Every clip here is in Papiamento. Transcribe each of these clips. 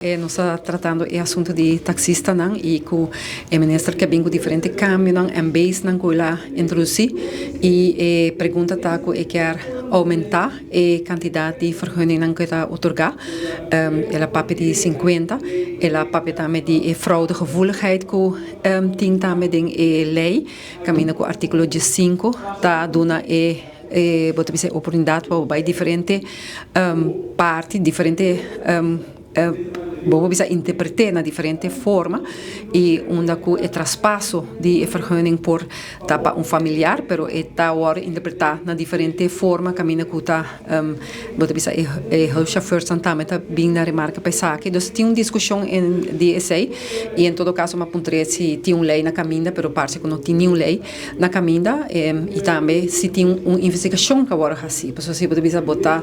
Nos ta tratando e asunto di taxistanan y cu e minister ke bin cu diferente cambionan en base-nan cu el a introduci y e pregunta ta cu e kier aumenta e cantidad di vergunningnan cu e ta otorga. El a papia di 50, el a papia tambe di e fraudegevoeligheid cu tin tambe den e ley caminda cu articulo 15 ta duna e bo ta bisa e oportunidad pa bo bay diferente parti, diferente bo por bisa interprete na diferente forma y unda cu e traspaso di e vergunning por ta pa un familiar, pero e ta worde interpreta na diferente forma caminda cu ta bo ta bisa e hulpchauffeursnan tambe ta bin na remarca pa esaki. Dus tin un discusion di esey y en todo caso mi a puntra si tin un ley na caminda, pero parce cu no tin niun ley na caminda y tambe si tin un investigacion cu a worde haci, pasobra si bo ta bisa bo ta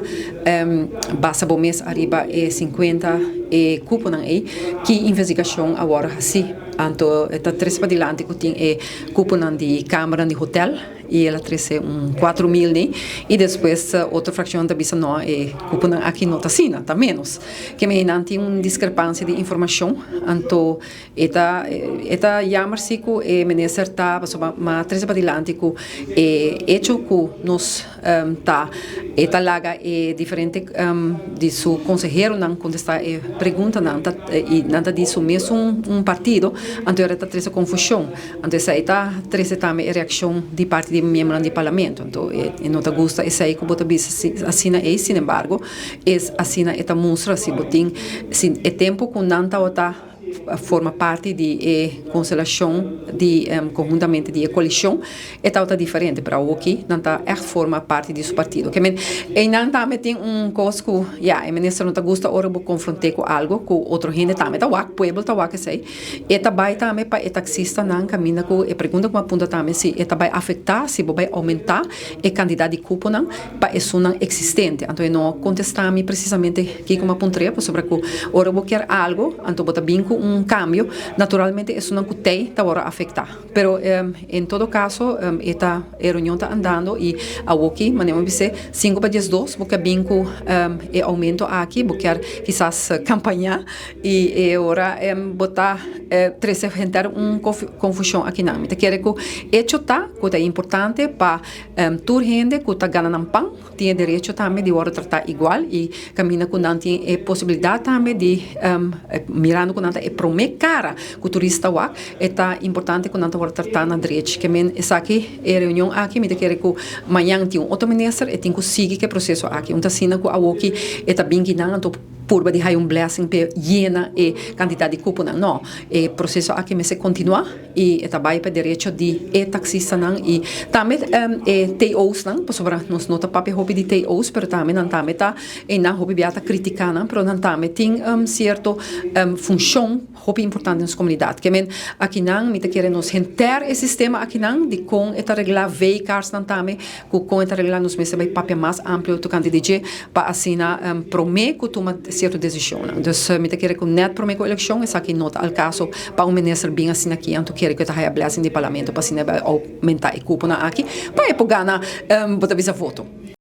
basa bo mes ariba e 50 e cuponan ey, ki investigacion a worde haci? Anto e ta trece padilanti cu tin e cuponan di cambernan di hotel y el a trece un 4000 ni y despues otro fraccion ta bisa no, e cuponan aki no ta asina, ta menos. Keme nan tin un discrepancia di informacion. Anto e ta jammer si cu e minister ta, pasobra m'a trece padilanti cu e hecho cu nos ta e ta laga e diferente di su conseheronan contesta e preguntanan ta y nan ta di su mes un partido, anto e ta trece confusion. Anto esey ta trece tambe e reaccion di parti di miembronan di parlamento. Anto e no ta gusta esey cu bo ta bisa asina ey, sin embargo es asina e ta mustra si bo tin si e tempo cu nan ta forma parti di e constelacion di conhuntamente di e coalicion e ta diferente, pero aki nan ta echt forma parti di su partido. Ke men e nan tambe tin un cos cu ja, e minister no ta gusta ora bo confronte cu algo cu otro hende tambe ta wak, pueblo ta wak esey. E ta bay tambe pa e taxistanan caminda cu e pregunta cu a punta tambe si e ta bay afecta, si bo bay aumenta e cantidad di cuponan pa esunnan existente. Anto e no contesta mi precisamente kico m'a puntr'e, pasobra cu ora bo kier algo, anto bo ta bin cu un cambio, naturalmente esunnan cu tey ta worde afecta. Pero en todo caso e ta e reunion ta andando y awoki, manera mi bisa, 11:55, bo kier bin cu e aumento aki, bo kier kisas campaña y e ora bo ta trece henter un confusion akinan. Mi ta kere cu hecho ta cu ta importante pa tur hende cu ta gana nan pan tin e derecho tambe di worde trata igual y caminda cu nan tin e posibilidad tambe di mirando cu nan ta e prome cara cu turista wak, e ta importante cu nan ta worde trata na derecho. Ke men esaki e reunion aki, mi ta kere cu mañan tin un otro minister, e tin cu sigui cu e proceso aki. Un ta asina cu awoki e ta bin kinan anto purba di haya un blessing pe yena e cantidad di cuponan. No, e proceso aki mester continua y e ta bay pa derecho di e taxistanan y tambe e TO's nan, pasobra nos no ta papia hopi di TO's, pero tambe nan tambe ta e nan hopi bia ta critica nan, pero nan tambe tin cierto funcion hopi importante den nos comunidad. Ke men akinan mi ta kere nos henter e sistema akinan di con e ta regla V-cards nan tambe, cu con e ta regla, nos mester bay papia mas amplio tocante di dje pa asina prome cu tuma cierto decisionnan. Dus mi ta kere cu net prome cu eleccion esaki no ta al caso pa un minister bin asina aki anto kere cu e ta haya blessing di parlamento pa asina bay aumenta e cuponan aki pa e por gana bo ta bisa voto.